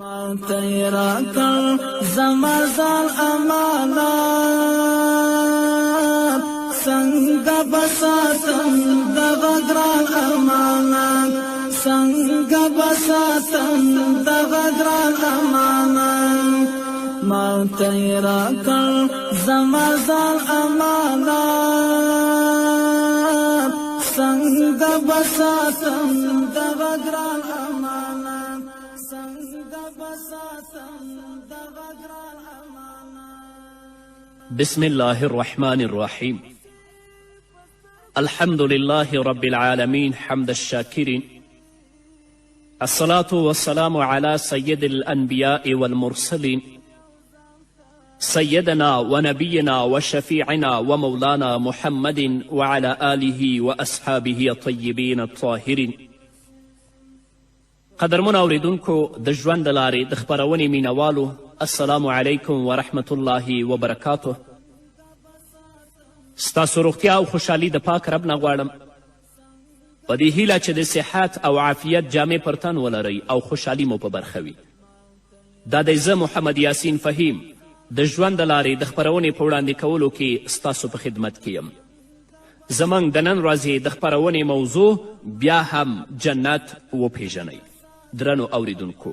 ما ته یې راکړ زما ځان امانت، څنګه به ساتم دغه ګران امانت، څنګه به ساتم دغه ګران امانت. ما ته یې راکړ زما ځان امانت، څنګه به ساتم دغه ګران امانت، څنګه به ساتم دغه ګران امانت. بسم الله الرحمن الرحیم. الحمد لله رب العالمين، حمد الشاكرين، الصلاة والسلام على سيد الأنبياء والمرسلين، سيدنا ونبينا وشفيعنا ومولانا محمد وعلى آله وأصحابه الطيبين الطاهرين. قدرمن اوریدونکو، د ژوند د لارې د خپرونې مینوالو، السلام علیکم ورحمت الله وبرکاته. ستاسو روغتیا او خوشحالي د پاک رب نه غواړم، په دې هیله چې د صحت او عافیت جامې پر تن ولرئ او خوشحالي مو په برخه وي. دا دی زه محمد یاسین فهیم د ژوند د لارې د خپرونې په وړاندې کولو کې ستاسو په خدمت کې یم. زموږ د نن ورځې د خپرونې موضوع بیا هم جنت وپیژنئ. درنو اوریدونکو،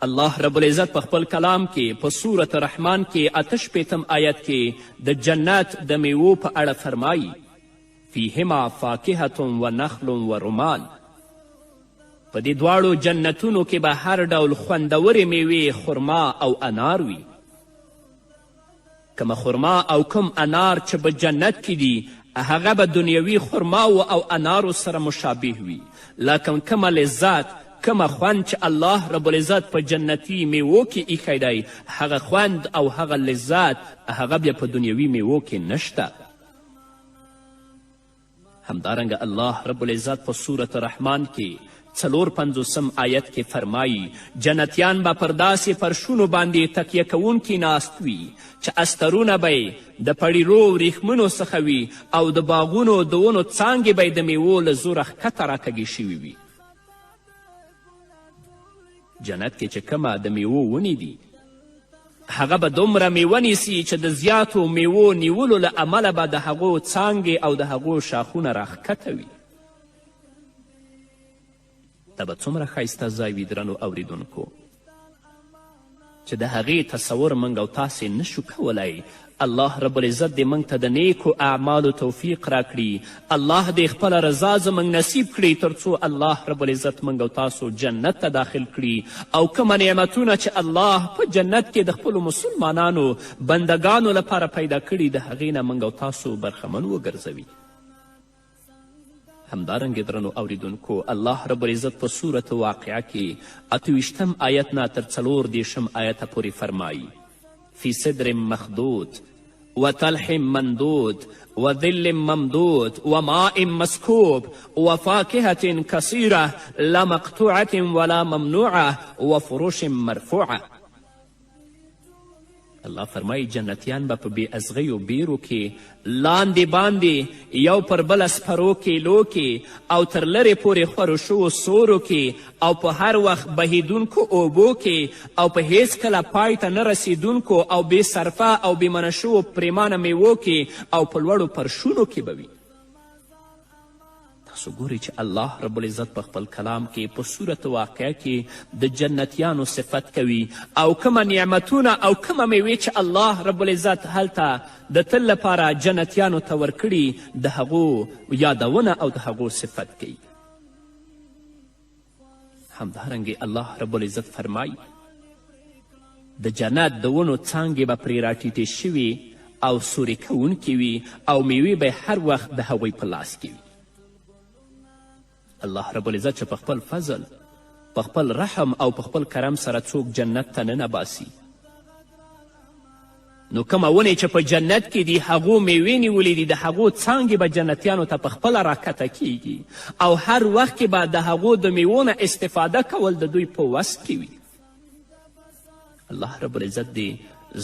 الله رب العزت په خپل کلام کې په سورة رحمان کې 68 آیت کې د جنت د میوو په اړه فرمایي: فیهما فاکهة و نخل و رمان. په دې دواړو جنتونو کې به هر ډول خوندورې میوې، خرما او انار وي. کومه خرما او کوم انار چې په جنت کې دي، هغه به دنیوي خرماو او انارو سره مشابه وي، لکن کومه لذت، کومه خوند چې الله رب العزت په جنتي میوو کې ایښی دی، هغه خوند او هغه لذت هغه بیا په دنیوي میوو کې نشته. همدارنګه الله رب العزت په سورة رحمان کې 54 آیت کې فرمایي: جنتیان به پر داسې فرشونو باندې تکیه کوونکي ناست وي چې استرونه به یې د پړیرو وریښمونو څخه وي او د باغونو د ونو څانګې به یې د میوو له زوره ښکته راکږې شوي وي. جنت کې چې کومه د میوو ونې دي، هغه به دومره میوه نیسي چې د زیاتو میوو نیولو له امله به د هغو څانګې او د هغو شاخونه راښکته وي. دا به څومره ښایسته ځای وي درنو اوریدونکو، چې د هغې تصور موږ او تاسې نشو کولی. الله رب العزت دې موږ ته د نیکو اعمالو توفیق راکړي. الله دې خپله رضا زموږ نصیب کړي، تر څو الله رب العزت موږ او تاسو جنت ته داخل کړي، او کومه نعمتونه چې الله په جنت کې د خپلو مسلمانانو بندګانو لپاره پیدا کړي، د هغې نه موږ او تاسو برخمن وګرځوي. همدارنګه درنو اوریدونکو، الله رب العزت په سورة واقعه کې 28 آیت نه تر 34 آیته پورې فرمایي: فی سدر مخدود وطلح مندود وظل ممدود وماء مسکوب وفاکهة کثیرة لا مقطوعة ولا ممنوعة وفرش مرفوعة. الله فرمایي جنتیان به په بې ازغیو بیرو کې لاندې باندې یو پر بله سپرو کیلو کې او تر لرې پورې خورو شوو سورو کې او په هر وخت بهیدونکو اوبو کې او په هیڅ کله پای ته نه رسیدونکو او بې صرفه او بې منع شوو پریمانه میوو کې او په لوړو پرشونو کې به وي. تاسو ګورئ چې الله رب العزت په خپل کلام کې په صورت واقعه کې د جنتیانو صفت کوي او کومه نعمتونه او کومه میوې چې الله رب العزت هلته د تل لپاره جنتیانو ته ورکړي، د هغو یادونه او د هغو صفت کوي. همدارنګې الله رب العزت فرمایي د جنت د ونو څانګې به پرې راټیټې شوي او سورې کوونکې وي او میوې به هر وخت د هغوی په لاس کې وي. الله رب العزت چې په خپل فضل، په خپل رحم او په خپل کرم سره څوک جنت ته ننباسي، نو کومه ونې چې په جنت کې دي هغو میوې نیولې دي، د هغو څانګې به جنتیانو ته په خپله راکته کیږي او هر وخت کې به د هغو د میوو نه استفاده کول د دوی په وس کې وي. الله رب العزت دې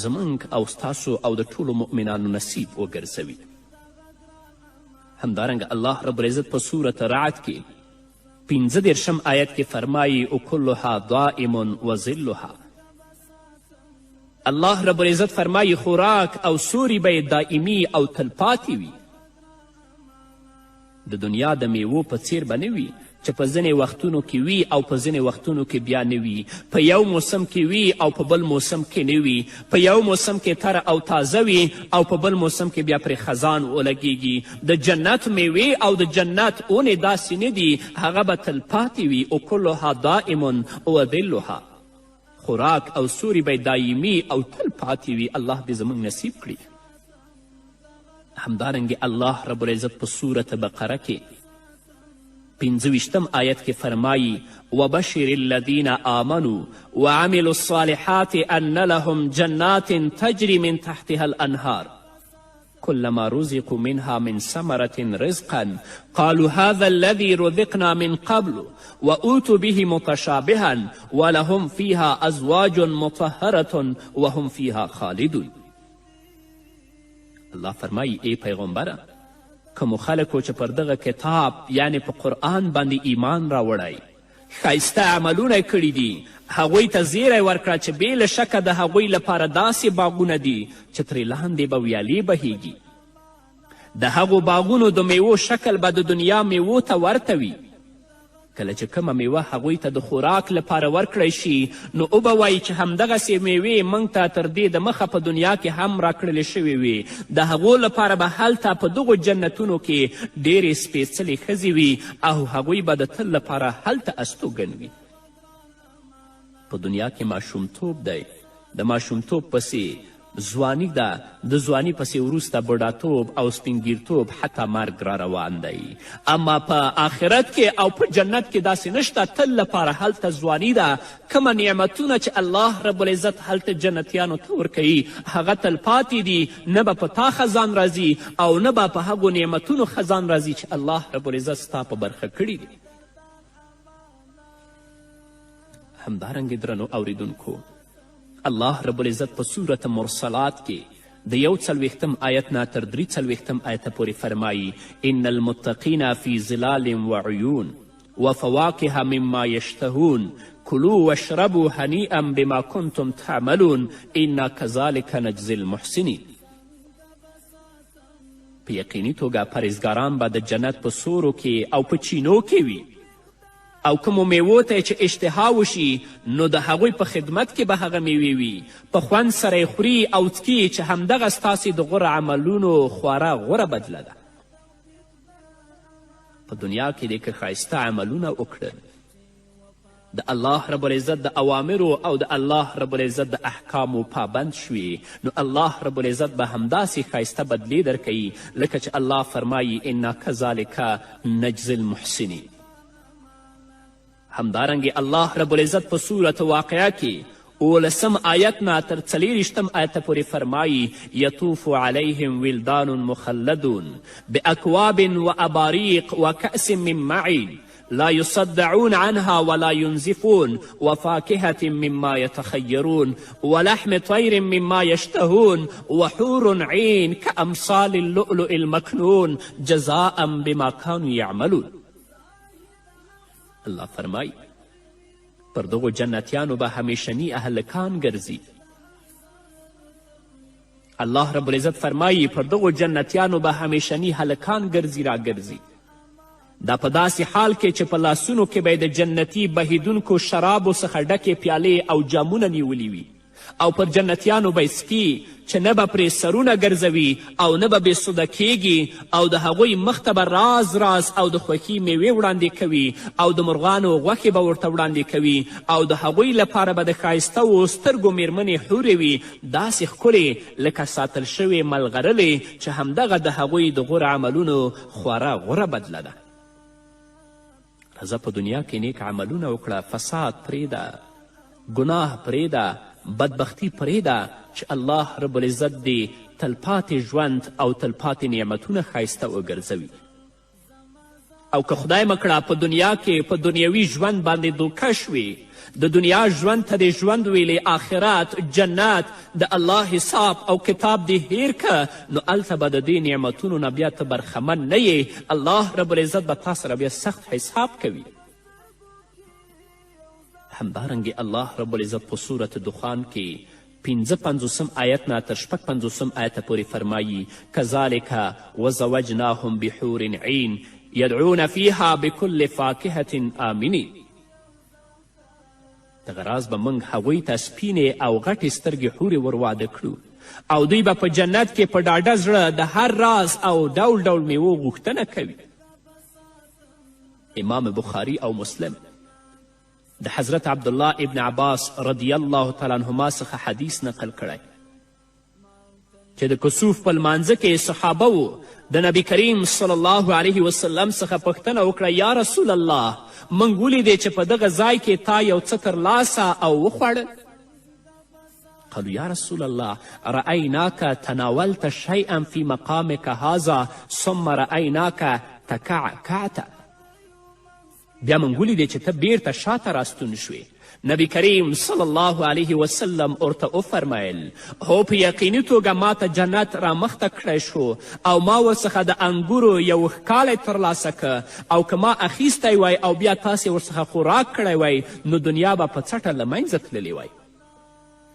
زموږ او ستاسو او د ټولو مؤمنانو نصیب وګرځوي. همدارنګه الله رب العزت په سورة رعد کې 35 آیت کې فرمایي اکلها دائم و ظلها. الله رب العزت فرمایي خوراک او سوري به یې دائمي او تلپاتې وي. د دنیا د میوو په څیر به نه وي چې په ځینې وختونو کې وي او په ځینې وختونو کې بیا نه وي، په یو موسم کې وي او په بل موسم کې نه وي، په یو موسم کې تر او تازه وي او په بل موسم کې بیا پرې خزان ولګیږي. د جنت میوې او د جنت ونې داسې نه دي، هغه به تلپاتې وي. اکلها دائم وظلها، خوراک او سوري به دایمي او تل پاتې وي. الله دې زموږ نصیب کړي. همدارنګه الله رب العزت په سورة بقره کې 25 آیت کې فرمایي وبشر الذین آمنوا وعملوا الصالحات ان لهم جنات تجري من تحتها الانهار كلما رزقوا منها من ثمرة رزقا قالوا هذا الذي رزقنا من قبل وأوتوا به متشابها ولهم فيها أزواج مطهرة وهم فيها خالدون. الله فرمایي ای پیغمبره، کومو خلکو چې پر دغه کتاب یعنې په قرآن باندې ایمان راوړی، ښایسته عملونه کړي دي، هغوی ته زیری ورکړه چې بې له شکه د هغوی لپاره داسې باغونه دي چې ترې لاندې به ویالې بهیږي. د هغو باغونو د میوو شکل به د دنیا میوو ته ورته وي. کله چې کومه میوه هغوی ته د خوراک لپاره ورکړی شي نو وبه وایي چې همدغسې میوې موږ ته تر دې د مخه په دنیا کې هم راکړلې شوې وې. د هغو لپاره به هلته په دغو جنتونو کې ډېرې سپېڅلې ښځې وي او هغوی به د تل لپاره هلته استوګن وي. په دنیا کې ماشومتوب دی، د ماشومتوب پسې ځواني ده، د ځواني پسې وروسته بوډاتوب او سپینګیرتوب حتی مرګ را روان دی. اما په آخرت کې او په جنت کې داسې نشته، تل لپاره هلته ځواني ده. کومه نعمتونه چې الله رب العزت هلته جنتیانو ته ورکوي هغه تلپاتې دي، نه به په تا خزان راځي او نه به په هغو نعمتونو خزان راځي چې الله رب العزت ستا په برخه کړي دي. همدارنګه درنو اوریدونکو، الله رب العزت په سورة مرسلات کې د 41 آیت نه تر 43 آیته پورې فرمایي ان المتقین فی ظلال وعیون وفواکه مما یشتهون کلوا واشربوا هنیئا بما کنتم تعملون انا کذلک نجزی المحسنین. په یقیني توګه پرهیزګاران به د جنت په سورو کې او په چینو کې وي او کومو میوو ته چې اشتها وشي نو د هغوی په خدمت کې به هغه میوې وي، په خوند سره یې خوري او څکي چې همدغه ستاسې د غوره عملونو خورا غوره بدله ده. په دنیا کې دې که ښایسته عملونه وکړل، د الله رب العزت د اوامرو او د الله رب العزت د احکامو پابند شوې نو الله رب العزت به همداسې ښایسته بدلې درکوي لکه چې الله فرمایي انا کذلک نجزي المحسنین. همدارنګه الله رب العزت په سورة واقعه کې 17 آیت نه تر 24 آیته پورې فرمایي یطوف علیهم ولدان مخلدون باکواب واباریق وکأس من معین لا يصدعون عنها ولا ينزفون وفاكهة مما يتخيرون ولحم طير مما يشتهون وحور عين كأمثال اللؤلؤ المكنون جزاء بما كانوا يعملون. الله فرمایي پر دغو جنتیانو به همیشني اهلکان ګرځي. الله رب العزت فرمایي پر دغو جنتیانو به همیشني هلکان ګرځي راګرځي. دا په داسې حال کې چې په لاسونو کې به یې د جنتي بهیدونکو شرابو څخه ډکې پیالې او جامونه نیولي وي او پر جنتیانو به یې څکي چې نه به پرې سرونه ګرځوي او نه به بېسوده کیږي او د هغوی مخ ته به راز راز او د خوښي میوې وړاندې کوي او د مرغانو غوښې به ورته وړاندې کوي او د هغوی لپاره به د ښایسته و سترګو میرمنې حورې وي، داسې ښکلې لکه ساتل شوې ملغرلې چې همدغه د هغوی د غوره عملونو خورا غوره بدله ده. راځه په دنیا کې نیک عملونه وکړه، فساد پرېږده، ګناه پرېږده، بدبختی پرېږده چې الله رب العزت دې تلپاتې ژوند او تلپاتې نعمتونه ښایسته وګرځوي. او که خدای مه کړه په دنیا کې په دنیوي ژوند باندې دوکه شوې، د دنیا ژوند ته دې ژوند ویلې، آخرت، جنت، د الله حساب او کتاب دې هیر که، نو هلته به د دې نعمتونو نه بیا ته برخمن نه یې. الله رب العزت به تا سره بیا سخت حساب کوي. همدارنګې الله رب العزت په سورة دخان کې 55 آیت نه تر 56 آیته پورې فرمایي: کذلک وزوجناهم بحور عین یدعون فیها بکل فاکهة آمنین. دغه راز به موږ هغوی ته سپینې او غټې سترګې حورې ور واده کړو او دوی به په جنت کې په ډاډه زړه د هر راز او ډول ډول میوو غوښتنه کوي. امام بخاري او مسلم د حضرت عبدالله ابن عباس رضی الله تعالی عنهما څخه حدیث نقل کړی چې د کسوف په لمانځه کې صحابه وو د نبی کریم صلی الله علیه وسلم څخه پوښتنه وکړه: یا رسول الله، موږ ولیدې چې په دغه ځای کې تا یو څه ترلاسه او وخوړل. قالوا یا رسول الله، رأیناک تناولت شیئا فی مقامک هذا ثم رأیناک تکعکعت. بیا موږ ولیدې چې ته بیرته شاته راستون شوې. نبی کریم صلی الله علیه وسلم ورته وفرمیل: هو، په یقیني توګه ما ته جنت رامخته کړی شو او ما ورڅخه د انګورو یو ښکالی ترلاسه که، او که ما اخیستی وای او بیا تاسې ورڅخه خوراک کړی وای نو دنیا به په څټه له منځه تللې وای.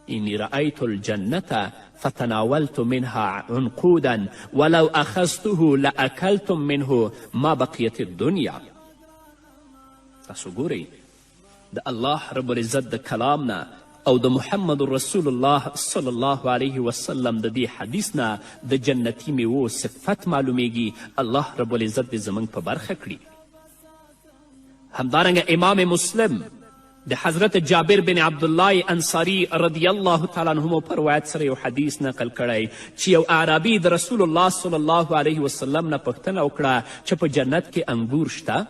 انی رأیت الجنة فتناولت منها عنقودا ولو اخذته لأکلتم منه ما بقیت الدنیا. تاسو ګورئ د الله رب العزت د کلام نه او د محمد رسول الله صلی الله علیه وسلم د دې حدیث نه د جنتي میوو صفت معلومیږي. الله رب العزت دې زموږ په برخه کړي. همدارنګه امام مسلم د حضرت جابر بن عبدالله انصاري رضی الله تعالی عنهم په روایت سره یو حدیث نقل کړی چې یو اعرابي د رسول الله صلی الله علیه وسلم نه پوښتنه وکړه چې په جنت کې انګور شته؟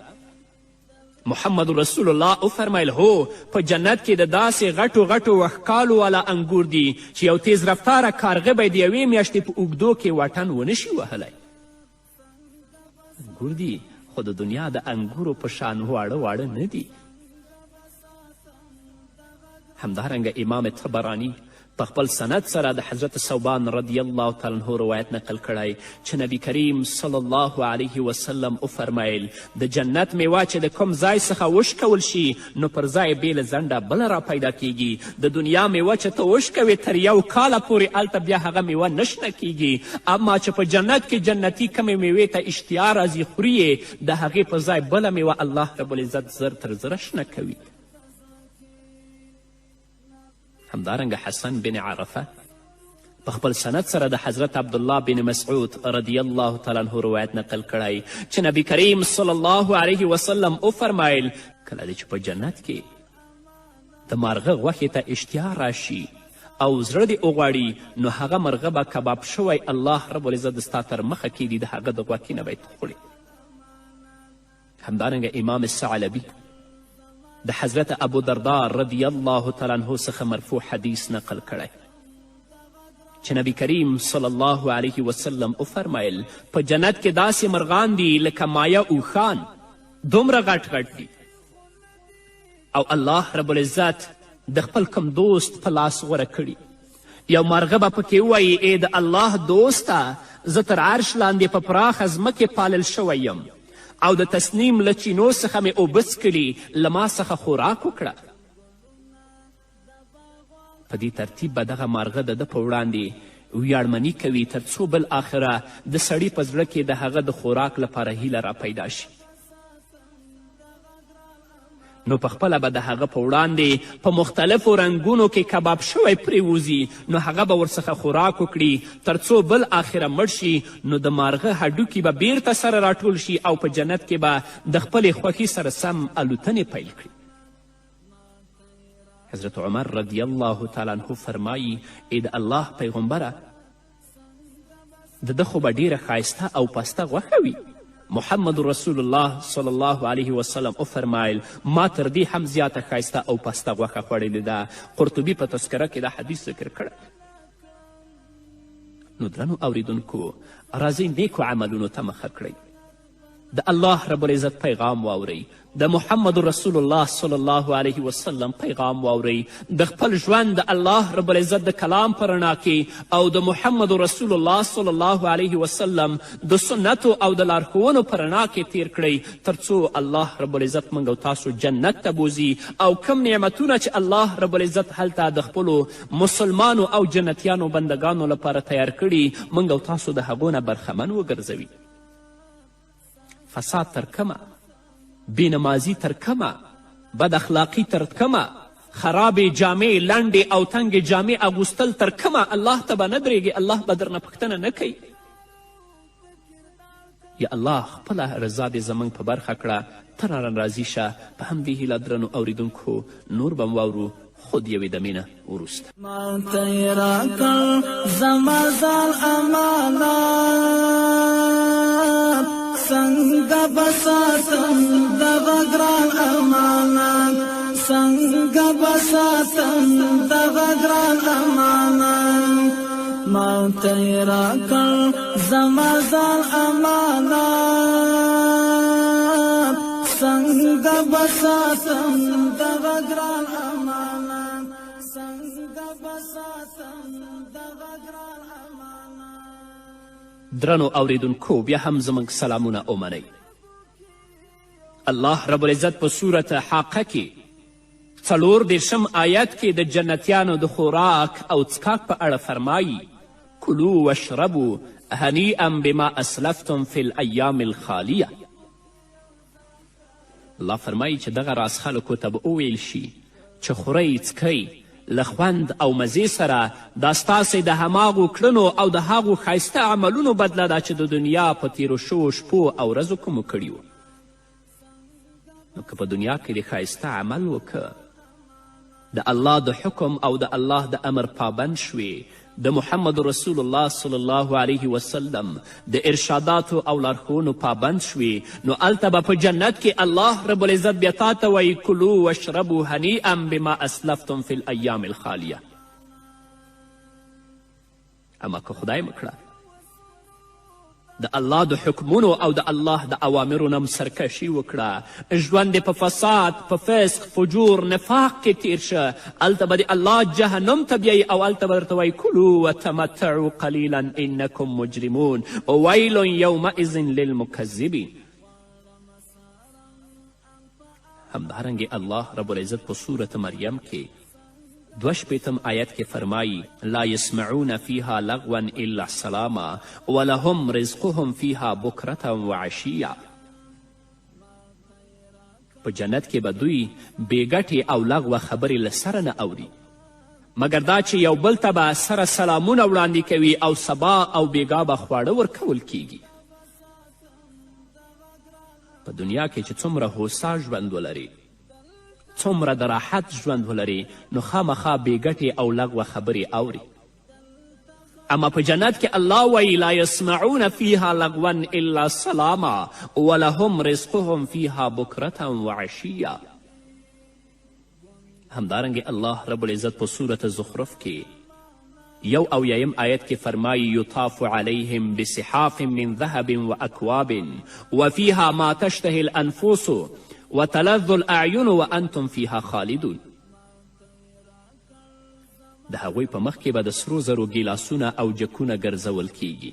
محمد رسول الله وفرمیل: هو، په جنت کې د داسې غټو غټو وښکالو والا انګور دي چې یو تیز رفتاره کارغه به د یوې میاشتې په اوږدو کې واټن ونه شي وهلی. انګور دي خو د دنیا د انګورو په شان واړه واړه نه دي. همدارنګه امام طبراني په خپل سند سره د حضرت ثوبان رضی الله تعالی عنه روایت نقل کړی چې نبی کریم صلی الله علیه وسلم وفرمیل: د جنت میوه چې د کوم ځای څخه وشکول شي نو پر ځای بې له ځنډه بله را پیدا کیږي. د دنیا میوه چې ته وشکوې تر یو کاله پورې هلته بیا هغه میوه نه شنه کیږي، اما چې په جنت کې جنتي کومې میوې ته اشتیا راځي خوري یې، د هغې په ځای بله میوه الله رب العزت زر تر زره شنه کوي. همدارنګه حسن بن عرفه په خپل سند سره د حضرت عبدالله بن مسعود رضی الله تعالی عنه روایت نقل کړی چې نبی کریم صلی الله علیه وسلم وفرمیل: کله دې چې په جنت کې د مارغه غوښې ته اشتیا راشي او زړه دې وغواړي نو هغه مرغه به کباب شوی الله رب العزت ستا تر مخه کیږدي، د هغه د غوښې نه به یې خورې. همدارنګه امام ثعلبي د حضرت ابو دردا رضی الله تعالی عنه څخه مرفوع حدیث نقل کړی چې نبی کریم صلی الله علیه وسلم وفرمیل: په جنت کې داسې مرغان دي لکه مایه اوښان، دومره غټ غټ دي، او الله رب العزت د خپل کوم دوست په لاس غوره کړي. یو مارغه به پکې ووایي: ای د الله دوسته، زه تر عرش لاندې په پراخه ځمکې پالل شوی یم او د تسنیم له چینو څخه مې اوبه څکلي، له ما څخه خوراک وکړه. په دې ترتیب به دغه مارغه د ده په وړاندې ویاړمني کوي تر څو بالاخره د سړي په زړه کې د هغه د خوراک لپاره هیله را پیدا شي. نو په خپله به د هغه په وړاندې په مختلفو رنګونو کې کباب شوی پرېوځي، نو هغه به ورڅخه خوراک وکړي تر څو بالاخره مړ شي. نو د مارغه هډوکي به بیرته سره راټول شي او په جنت کې به د خپلې خوښي سره سم الوتنې پیل کړي. حضرت عمر رضی الله تعالی عنه فرمایي: ای د الله پیغمبره، د ده خو به ډیره ښایسته او پسته غوښه وي. محمد رسول الله صلی الله علیه وسلم وفرمایل: ما تر دې هم زیاته ښایسته او پسته غوښه خوړلې ده. قرطبي په تذکره کې دا حدیث ذکر کړی. نو درنو اوریدونکو، راځئ نیکو عملونو ته مخه کړئ. د الله رب العزت پیغام واورئ، د محمد رسول الله صلی الله علیه وسلم پیغام واورئ، د خپل ژوند د الله رب العزت د کلام په رڼا کې او د محمد رسول الله صلی الله علیه وسلم د سنتو او د لارښوونو په رڼا کې تیر کړئ، تر څو الله رب العزت موږ او تاسو جنت ته بوځي او کوم نعمتونه چې الله رب العزت هلته د خپلو مسلمانو او جنتیانو بندګانو لپاره تیار کړي، موږ او تاسو د هغو نه برخمن وګرځوي. فساد تر کومه، بېنمازي تر کومه، بد اخلاقي تر کومه، خرابې جامې، لنډې او تنګې جامې اغوستل تر کومه؟ الله ته به نه درېږې، الله به درنه پوښتنه نه کوي. یا الله خپله رضا دې زموږ په برخه کړه، ته رانه راضي شه. په همدې هیله درنو اوریدونکو نور به واورو خود یوې دمې نه وروسته. ماته یې راکړ زما ځان امانت، څنګه به ساتم دغه ګران امانت، څنګه به ساتم دغه ګران امانت. ماته یې راکړ زما ځان امانت، څنګه به ساتم دغه ګران امانت، څنګه به ساتم دغه ګران امانت. درنو اوریدونکو بیا هم زموږ سلامونه ومنئ. الله رب العزت په سورت حاقه کې 34 آیت کې د جنتیانو د خوراک او څکاک په اړه فرمایي: کلو واشربو هنیئا بما اسلفتم فی الایام الخالیه. الله فرمایي چې دغه راز خلکو ته به وویل شي چې خورئ څکئ له خوند او مزې سره، دا ستاسې د هماغو کړنو او د هغو ښایسته عملونو بدله ده چې د دنیا په تیرو شوو شپو او ورځو کې مو کړي وو. نو که په دنیا کې دې ښایسته عمل وکړه، د الله د حکم او د الله د امر پابند شوې، د محمد رسول الله صلی الله علیه وسلم د ارشاداتو او لارښوونو پابند شوې، نو هلته به په جنت کې الله رب العزت بیا تا ته وایي: کلو واشربو هنیئا بما اسلفتم فی الایام الخالیه. اما که خدای مه کړه د الله د حکمونو او د الله د اوامرو نه سرکشي وکړه، ژوند دې په فساد، په فسق، فجور، نفاق کې تیر شه، هلته به دې الله جهنم ته بیایي او هلته به درته وایي: کلو وتمتعو قلیلا انکم مجرمون ویل یومئذ للمکذبین. همدارنګې الله رب العزت په سورت مریم کې 62 آیت کې فرمایي: لا یسمعون فیها لغوا الا سلاما ولهم رزقهم فیها بکرة وعشیا. په جنت کې به دوی بې ګټې او لغوه خبرې له سره نه اوري، مګر دا چې یو بل ته به سره سلامونه وړاندې کوي او سبا او بیګا به خواړه ورکول کیږي. په دنیا کې چې څومره هوسا ژوند ولري، څومره د راحت ژوند ولري، نو خامخا بې ګټې او لغوه خبرې اوري. اما په جنت کې الله وایي: لا یسمعون فیها لغوا الا سلاما ولهم رزقهم فیها بکرة وعشیا. همدارنګې الله رب العزت په سورت زخرف کې 71 آیت کې فرمایي: یطاف علیهم بصحاف من ذهب واکواب وفیها ما تشتهي الانفس وتلذ الاعین وانتم فیها خالدون. د هغوی په مخ کې به د سرو زرو ګیلاسونه او جکونه ګرځول کیږي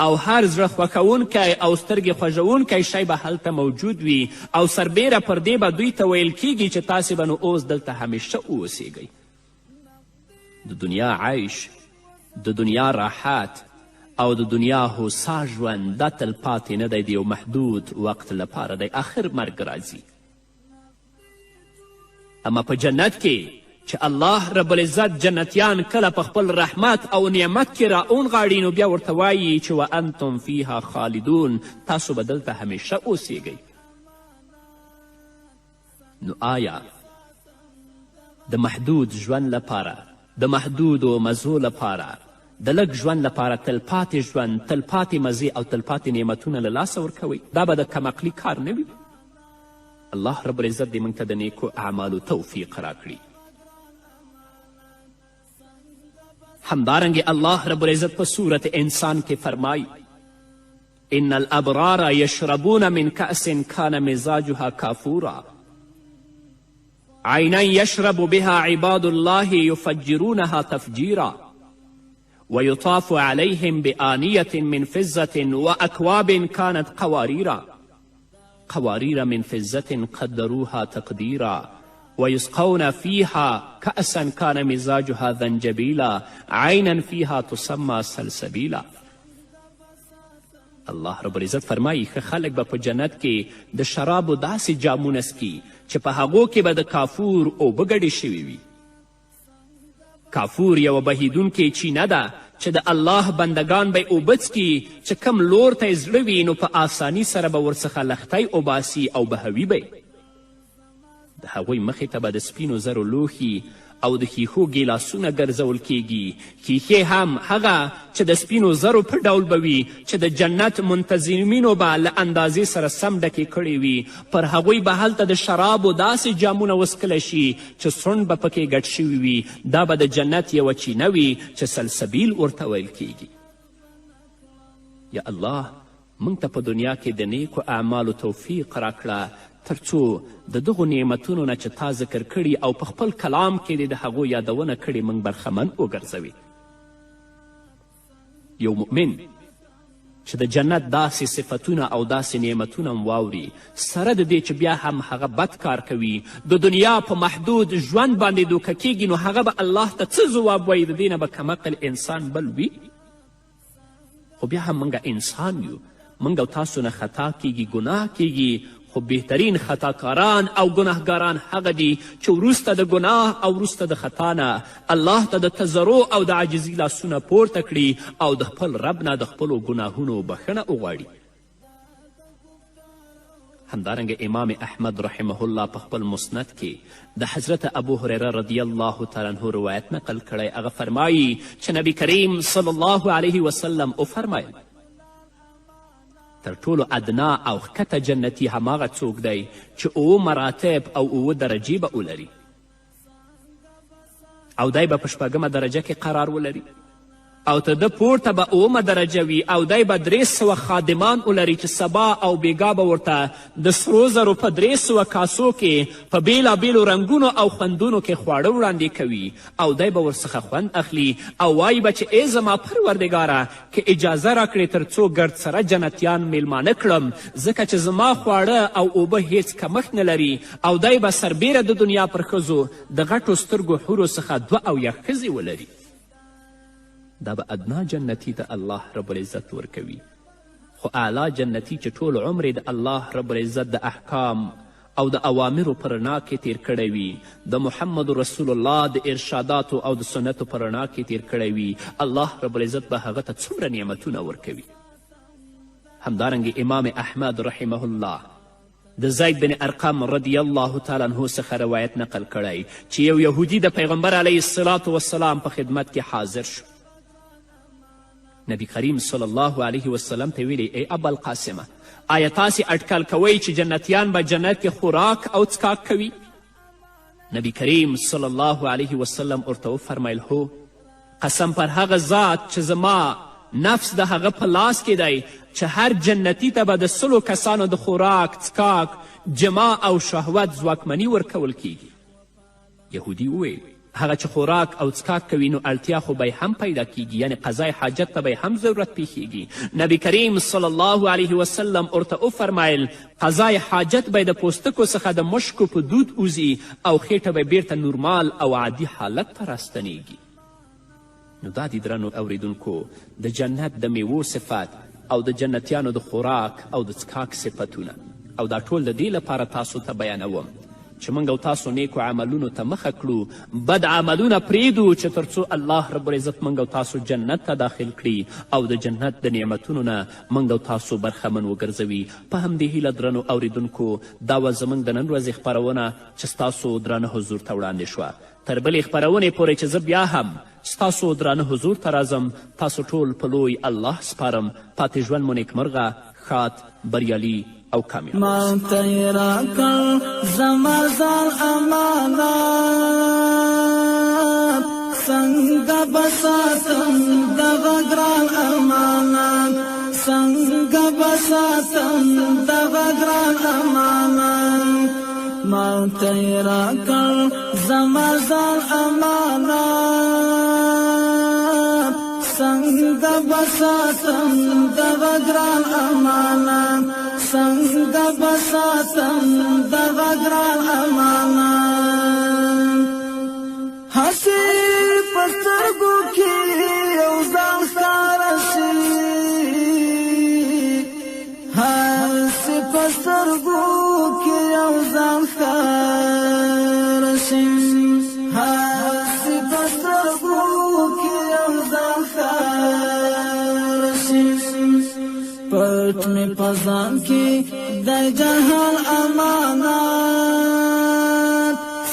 او هر زړه خوښوونکی او سترګې خوږوونکی شی به هلته موجود وي، او سربیره پر دې به دوی ته ویل کیږي چې تاسې به نو اوس دلته همیشه اوسیږئ. د دنیا عیش، د دنیا راحت او د دنیا هوسا ژوند دا تلپاتې نه دی، د یو محدود وخت لپاره دی، آخر مرګ راځي. اما په جنت کې چې الله رب العزت جنتیان کله په خپل رحمت او نعمت کې را اونغاړي، نو بیا ورته وایي چې وانتم فیها خالدون، تاسو به دلته همیشه اوسیږئ. نو آیا د محدود ژوند لپاره، د محدودو مزو لپاره، د لږ ژوند لپاره تلپاتې ژوند، تلپاتې مزې او تلپاتې نعمتونه له لاسه ورکوئ؟ دا به د کمعقلي کار نه وي. الله رب العزت دې موږ ته د نیکو اعمالو توفیق راکړي. همدارنګې الله رب العزت په سورت انسان کې فرمایي: ان الابرار یشربون من کأس کان مزاجها کافورا عینا یشرب بها عباد الله یفجرونها تفجیرا ويطاف عليهم بآنية من فزة وأكواب كانت قواريرا قوارير من فزة قدروها تقديرا ويسقون فيها كأسا كان مزاجها زنجبيلا عينا فيها تسمى سلسبيلا. الله رب العزت فرمایي ښه خلک به په جنت کې د شرابو داسې جامونه څکي چې په هغو کې به د کافور اوبه ګډې شوې وي. کافور یوه بهیدونکې چینه ده چې د الله بندګان به یې اوبه څکي، چې کوم لور ته یې زړه وي نو په آسانی سره به ورڅخه لښتی اوباسي او بهوي به یې. د هغوی مخې ته به د سپینو زرو لوښي او د ښیښو ګیلاسونه ګرځول کیږي. ښیښې هم هغه چې د سپینو زرو په ډول به وي چې د جنت منتظمینو به له اندازې سره سم ډکې کړې وي. پر هغوی به هلته د شرابو داسې جامونه وڅکلی شي چې سونډ به پکې ګډ شوي وي. دا به د جنت یوه چینه وي چې سلسبیل ورته ویل کیږي. یا الله، موږ ته په دنیا کې د نیکو اعمالو توفیق راکړه تر څو د دغو نعمتونو نه چې تا ذکر کړي او په خپل کلام کې دې د هغو یادونه کړې موږ برخمن وګرځوي. یو مؤمن چې د جنت داسې صفتونه او داسې نعمتونه هم واوري، سره د دې چې بیا هم هغه بد کار کوي، د دنیا په محدود ژوند باندې دوکه کیږي، نو هغه به الله ته څه ځواب وایي؟ د دې نه به کمعقل انسان بل وي؟ خو بیا هم موږ انسان یو، موږ او تاسو نه خطا کیږي، ګناه کیږي، خو بهترین خطاکاران او ګناهګاران هغه دي چې وروسته د ګناه او وروسته د خطا نه الله ته د تضرع او د عاجزي لاسونه پورته کړي او د خپل رب نه د خپلو ګناهونو بښنه وغواړي. همدارنګه امام احمد رحمه الله په خپل مسند کې د حضرت ابو هریره رضی الله تعالی عنه روایت نقل کړی. هغه فرمایي چې نبی کریم صلی الله علیه وسلم وفرمایل، تر ټولو ادنا او ښکته جنتي هماغه څوک دی چې اووه مراتب او اووه درجې به ولري او دی به په شپږمه درجه کې قرار ولري، او تر ده پورته به اوومه درجه وي او دی به 300 خادمان ولري چې سبا او بیګا به ورته د سرو زرو په 300 کاسو کې په بیلابیلو رنګونو او خوندونو کې خواړه وړاندې کوي او دی به ورڅخه خوند اخلي او وایي به چې ای زما پروردګاره، که اجازه راکړې تر څو ګرد سره جنتیان میلمانه کړم، ځکه چې زما خواړه او اوبه هیڅ کمښت نه لري. او دی به سربیره د دنیا پر ښځو د غټو سترګو حورو څخه 72 ښځې ولري. دا به ادنا جنتي ته الله رب العزت ورکوي، خو اعلی جنتي چې ټول عمر د الله رب العزت د احکام او د اوامرو په رڼا کې تیر کړی وي، د محمد رسول الله د ارشاداتو او د سنتو په رڼا کې تیر کړی وي، الله رب العزت به هغه ته څومره نعمتونه ورکوي. همدارنګه امام احمد رحمه الله د زید بن ارقم رضی الله تعالی عنه څخه روایت نقل کړی چې یو یهودي د پیغمبر علیه الصلاة والسلام په خدمت کې حاضر شو. نبی کریم صلی الله علیه وسلم ته ویلي، ای ابا القاسمه، آیا تاسې اټکل کوئ چې جنتیان به جنت کې خوراک او څکاک کوي؟ نبی کریم صلی الله علیه وسلم ورته وفرمیل، هو، قسم پر هغه ذات چې زما نفس د هغه په لاس کې دی چې هر جنتي ته به د 100 کسانو د خوراک، څکاک، جما او شهوت ځواکمني ورکول کیږي. یهودي وویل، هغه چې خوراک او څکاک کوي نو اړتیا خو به هم پیدا کیږي، یعنی قضای حاجت ته به هم ضرورت پیښیږي. نبی کریم صلی الله علیه وسلم ورته وفرمیل، قضای حاجت به د پوستکو څخه د مشکو په دود وځي او خېټه به بیرته نورمال او عادي حالت ته راستنیږي. نو دا دي درنو اوریدونکو د جنت د میوو صفت او د جنتیانو د خوراک او د څکاک صفتونه، او دا ټول د دې لپاره تاسو ته بیانوم چې موږ او تاسو نیکو عملونو ته مخه کړو، بد عملونه پرېږدو چې تر څو الله رب العزت موږ او تاسو جنت ته داخل کړي او د جنت د نعمتونو نه موږ او تاسو برخمن وګرځوي. په همدې هیله درنو اوریدونکو، دا وه زموږ د نن ورځې خپرونه چې ستاسو درانه حضور ته وړاندې شوه. تر بلې خپرونې پورې چې زه بیا هم ستاسو درانه حضور ته راځم، تاسو ټول په لوی الله سپارم. پاتې ژوند مو نیکمرغه، ښاد، بریالي او کامیاب. ما ته یې راکړ زما ځان امانت، څنګه به ساتم دغه ګران امانت، څنګه به به ساتم دغه ګران امانت؟ ما ته یې راکړ زما ځان امانت، څنګه به ساتم دغه ګران امانت؟ څنګه به ساتم دغه ګران امانت؟ هسې په سترګو کې یو ځان ښکاره شي، هسې په سترګو کې یو ځان ښکاره شي، هسې په سترګو کې یو ځان ښکاره شي. پټ مې په ځان کې د جهان امانت،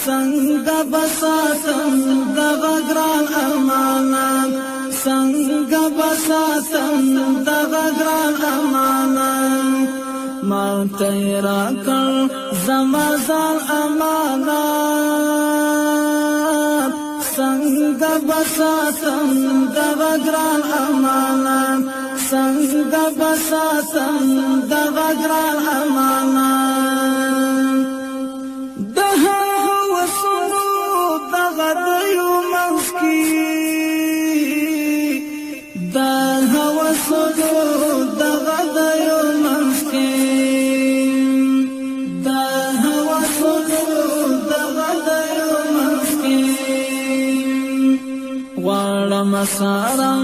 څنګه به ساتم دغه ګران امانت؟ څنګه به ساتم دغه ګران امانت؟ ما ته یې راکړ زما ځان امانت، څنګه به ساتم دغه ګران امانت؟ څنګه به ساتم دغه ګران امانت؟ د هوسونو دغه دیو منځ کې، د هوسونو دغه دیو منځ کې، د هوسونو دغه دیو منځ کې غواړم سارم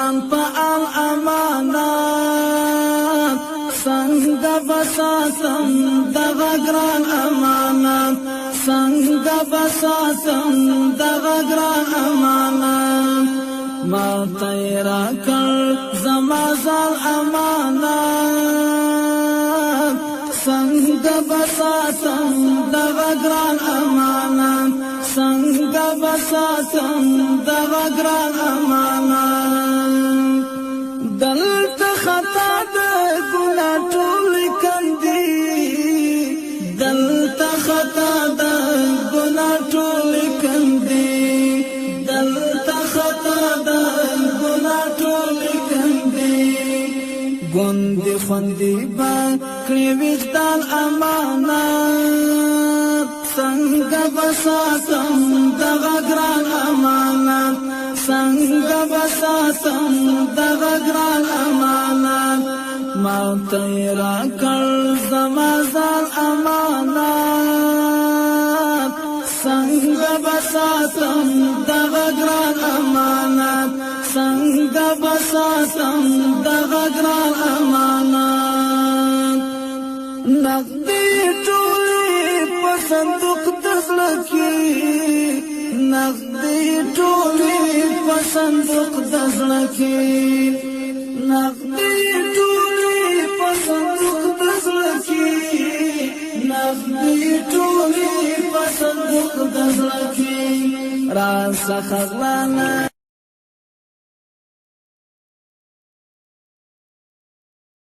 ان په ان امانت، څنګه به ساتم دغه ګران امانت؟ څنګه به ساتم دغه ګران امانت؟ ما ته یې راکړ زما ځان امانت، څنګه به ساتم دغه ګران امانت؟ څنګه به ساتم دغه ګران امانت؟ دلته خطا د ګناه ټول کندي، دلته خطا د ګناه ټول کندي، دلته خطا د ګناه ټول کندي. ګوندې خوندي به کړي وجدان امانت، څنګه به ساتم دغه ګران امانت؟ څنګه به ساتم دغه ګران امانت؟ ما ته یې راکړ زما ځان امانت، څنګه به ساتم دغه ګران امانت؟ څنګه به ساتم دغه ګران امانت؟ نغدې ټولې په صندوق د زړه کې، نغدې ټولې په صندوق د زړه کې، نغدې ټولې په صندوق د زړه کې، نغدې ټولې په صندوق د زړه کې. را څخه غلانه